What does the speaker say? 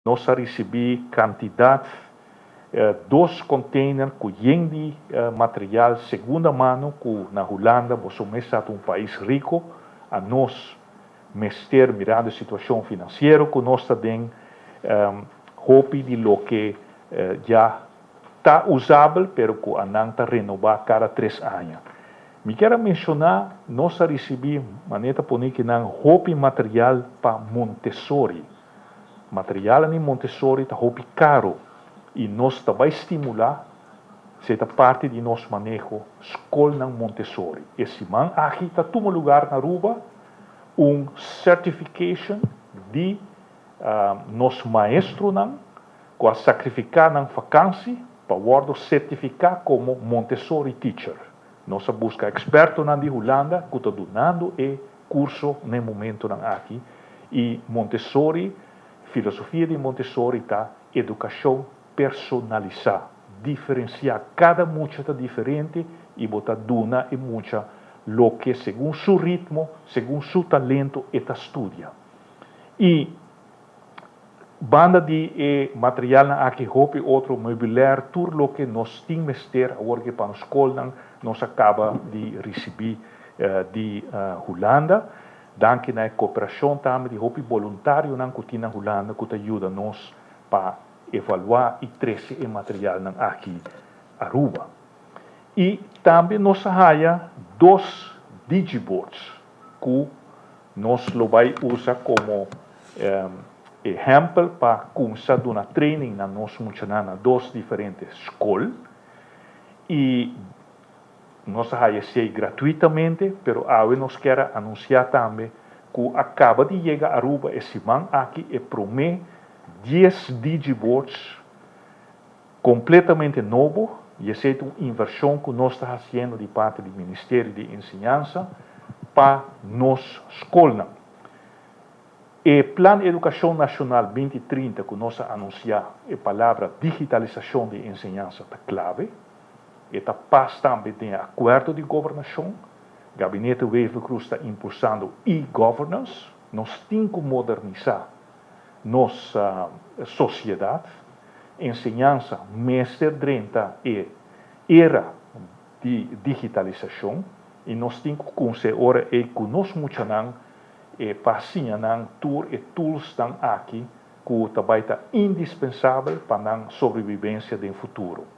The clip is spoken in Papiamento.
Nos a ricibi cantidad, dos container cu yen di material segunda mano cu na Hulanda, boso mes sa, ta un pais rico, a nos mester, mirando e situacion financiero cu nos ta den, hopi di loke ya ta usabel, pero cu nan ta renoba cada 3 aña. Mi kier menciona, nos a ricibi, manera ta poni akinan, hopi material pa Montessori. Material di Montessori ta hopi caro y nos ta bay stimula, esey ta parti di nos maneho, scol Montessori. E siman aki ta tuma lugar na Aruba un certification di nos maestronan cu a sacrifica nan vakantie pa wordo certifica como Montessori teacher. Nos a busca expertonan di Hulanda cu ta dunando e curso na e momentonan aki y Montessori, filosofia di Montessori ta educacion personalisa, diferencia. Cada mucha ta diferente y bo ta duna e mucha loke segun su ritmo, segun su talento e ta studia. Y banda di e material aki, hopi otro meubilair, tur loke nos tin mester awor cu pa scol, nos a caba di ricibi di Hulanda. Danki na cooperacion tambe di hopi voluntarionan cu tin na Hulanda cu ta yuda nos pa evalua y trece e material aki Aruba. Y tambe nos a haya dos digiboards cu nos lo bay usa como ehempel pa cuminsa duna training na nos muchanan na dos diferente scol y nos a haya gratuitamente, pero awe nos kier anuncia tambe cu a caba di yega Aruba e siman aki e prome 10 digiboards completamente nobo y esey ta un inversion cu nos ta haciendo di parti di Ministerio di Enseñansa pa nos scol. E Plan Educacion Nacional 2030 cu nos a anuncia, e palabra digitalisacion di enseñansa ta clave, y ta pas tambe den acuerdo di gobernacion. Gabinete Wever-Croes ta impulsando e-governance. Nos tin cu modernisa nos sociedad. Enseñansa mester drenta e era di digitalisacion y nos tin cu ora e cu nos muchanan e pa siña tur e tools nan aki cu tambe ta indispensabel pa nan sobrevivencia den futuro.